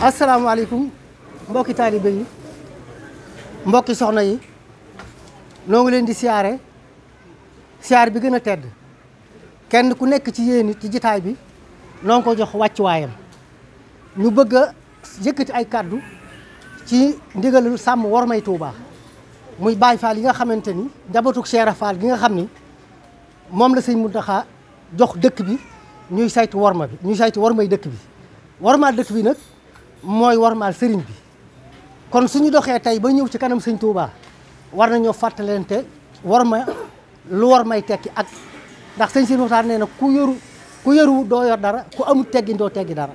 asalaamaaleykum mbokki taalibe yi mbokki soxna yi noo ngi leen di siyaare bi gën a tedd kenn ku nekk ci yéen ci jitaay bi noo ngi ko jox wàccuwaayam ñu bëgg a yëkkati ay kàddu ci ndigalul sàmm wormay Touba muy Baay Faal yi nga xamante ni njabootug Cheikh Fall gi nga xam ni moom la sëñ Mountakha jox dëkk bi ñuy saytu worma bi ñuy saytu wormay dëkk bi wormaal dëkk bi nag mooy wormaal sëriñ bi kon suñu doxee tey ba ñëw ci kanam sëñ Touba war nañoo fàttalente worma lu wormay tekki ak ndax sëñ si waxtaan nee na ku yoru doo yor dara ku amul teggin doo teggi dara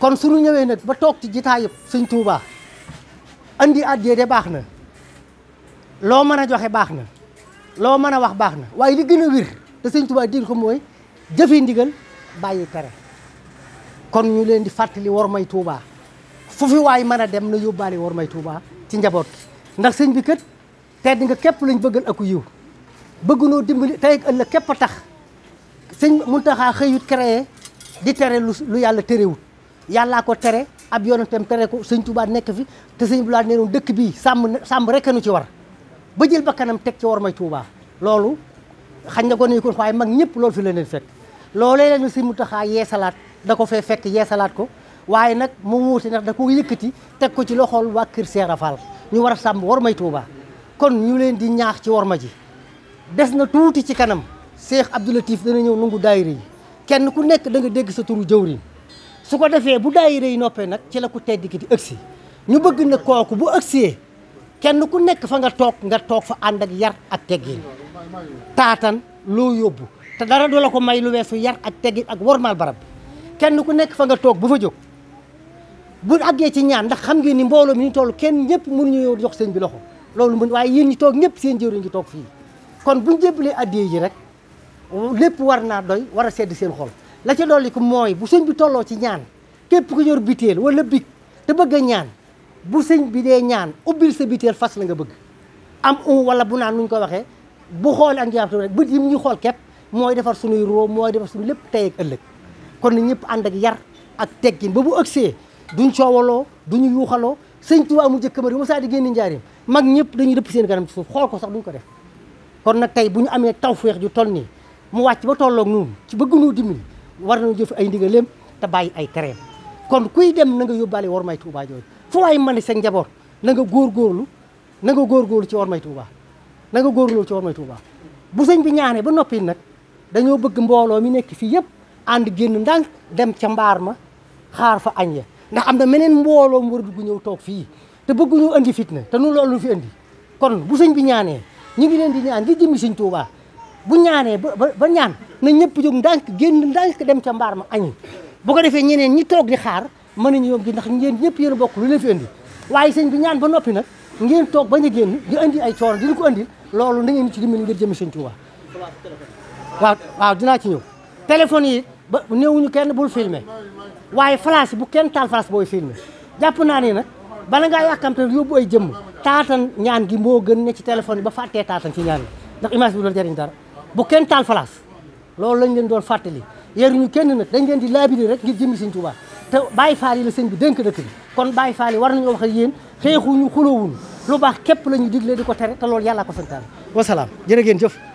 kon suñu ñëwee nag ba toog ci jitaay yëpp sëñ Touba andi addiyee de baax na loo mën a joxe baax na loo mën a wax baax na waaye li gën a wir te sëñ Touba dig ko mooy jëfe ndigal bàyyi tere kon ñu leen di fàttali wormay Touba fu fi waay mën a dem na yóbbaale wormay Touba ci njaboot gi ndax sëñ bi kat tedd nga képp lañ bëggal aku yiw bëggunoo dimbali tey ak ëllëg képp a tax sëñ Mountakha xëyut créé di tere lu yàlla terewut yàllaa ko tere ab yonentam tere ko sëñ Touba nekk fi te sëñ Bula nee noon dëkk bii sàmm rek nu ci war ba jël bakkanam teg ci wormay Touba loolu xañ na ko ne ko waaye mag ñëpp loolu fi la leen fekk loolee leen sëñ Mountakha yeesalaat da ko fee fekk yeesalaat ko waaye nag mu wuute ndax da ko yëkkati teg ko ci loxol waa kër Cheikh Fall ñu war a sàmm wormay Touba kon ñu leen di ñaax ci worma ji des na tuuti ci kanam Cheikh Abdou Latif dana ñëw nangu daayira yi kenn ku nekk da nga dégg sa turu jëwriñ su ko defee bu daayira yi noppee nag ci la ku tedd ki di ëgsi ñu bëgg na kooku bu ëgsee kenn ku nekk fa nga toog fa ànd ak yar ak teggin taatan loo yóbbu te dara du la ko may lu weesu yar ak teggin ak wormaal barab bi kenn ku nekk fa nga toog bu fa jóg bu àggee ci ñaan ndax xam ngeen ni mbooloo mi ñu toll kenn ñëpp mënuñu jox sëñ bi loxo loolu mën waaye yéen ñi toog ñëpp seen jëwriñ ngi toog fii kon buñ jébbalee addiyee ji rek lépp war naa doy war a sedd seen xol la ca dolli ko mooy bu sëñ bi tolloo ci ñaan képp ku yor biteel wala big te bëgg a ñaan bu sëñ bi dee ñaan ubbil sa biteel fas la nga bëgg am wala bu naan nuñ ko waxee bu xoole ak njabootam rek bët yi ñu xool képp mooy defar suñuy roo mooy defar suñu lépp tey ak ëllëg kon na ñëpp ànd ak yar ak teggin ba bu ëgsee duñ coowaloo duñu yuuxaloo sëñ Tuubaa mu jëkk ma saa di génn njaarim mag ñëpp dañuy dëpp seen kanam ci suuf xool ko sax duñ ko def kon nag tey bu ñu amee tawfeex ju toll nii mu wàcc ba tolloog noonu ci bëgg noo dimbali war nañu jëf ay ndigaleem te bàyyi ay tereem kon kuy dem na nga yóbbaale wormay Touba jooju fu waay mën sa njaboot na nga góorgóorlu ci wormay Touba na nga góorgóorlu ci wormay Touba bu sëñ bi ñaanee ba noppi nag dañoo bëgg mbooloo mi nekk fii yëpp ànd génn ndànk dem ca mbaar ma xaar fa añ ya ndax am na meneen mbooloo mu war a dugg ñëw toog fii te bëgguñu andi fitna te nu loolu fi andi kon bu sëñ bi ñaanee ñu ngi leen di ñaan ngir jëmmi sëñ Touba bu ñaanee ba ñaan na ñëpp jóg ndànk génn ndànk dem ca mbaar ma añi bu ko defee ñeneen ñi toog di xaar mën nañu yomb gi ndax ngeen ñëpp yéen a bokk lu leen fi andi waaye sëñ bi ñaan ba noppi nag ngeen toog bañ a génn di andi ay coono di ko andi loolu na ngeen ci dimbali ngir jëmmi sëñ Touba waaw dinaa ci ñëw téléphone yi ba néewuñu kenn bul filmer waaye flash bu kenn taal flash booy filmer jàpp naa ni nag bala ngaa yàkkamte yóbbu ay jëmm taatan ñaan gi moo gën ne ci téléphone yi ba fàttee taatan ci ñaan gi ndax image bi doon jëriñ dara bu kenn taal flash loolu lañ leen doon fàttali yaruñu kenn nag dañ leen di laabiri rek ngir jëmmi sëñ Touba te Baye Fall yi la sëñ bi dénk dëkk bi kon Baye Fall yi war nañoo wax ak yéen xeexuñu xuloowuñu lu baax képp la ñu digle di ko tere te loolu yàlla ko santaane wasalaam jërë ngeen jëf